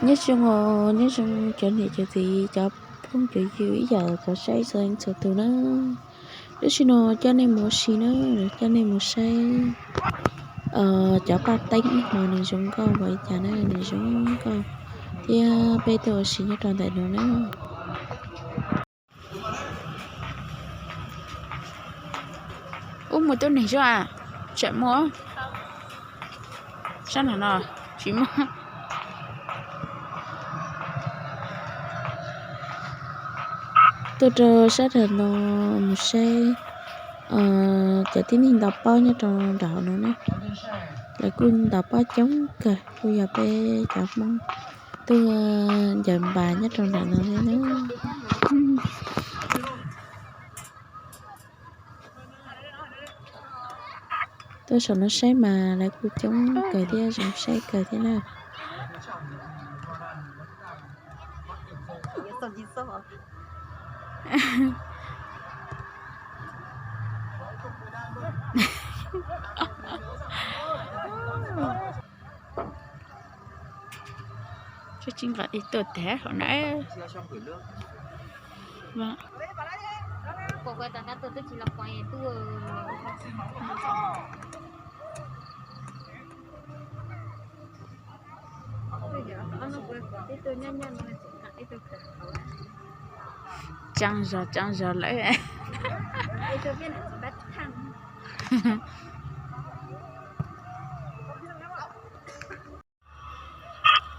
Nyob zoo os, nyob zoo cov niam cov txiv, cov phooj cov ywg ib yam cov saib txhua leej txhua tus na. Lub sij hawm no coj nej mus ua si na, coj nej mus saib cov paj teeb ib hmo nws zoo nkauj npaum li cas na, nws zoo nkauj thiab peb tuaj ua si nyob rau ntawm no na. Ub, muaj tub neeg xwb a, tsam muaj. Sab no no tsis muaj. Tuaj rau sab nram no mus saib cov tib neeg ntaus pob nyob rau nram no na. Lawv kuj ntaus pob coob kawg, kuj yog peb cov Hmoob tuaj ncaws npas nyob rau nram no thiab na. Tuaj saum no saib mas lawv kuj coob kawg thiab, zoo saib kawg thiab na. Tsis nqa ib tuaj tag hauv na. Tsaug zog, tsaug zog lawm.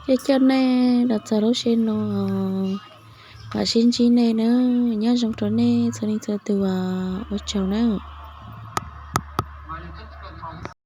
Coj coj nej los txog lub sij hawm no, vam sib ntsib nej na, nyob zoo rau nej txhua leej txhua tus, ua tsaug na.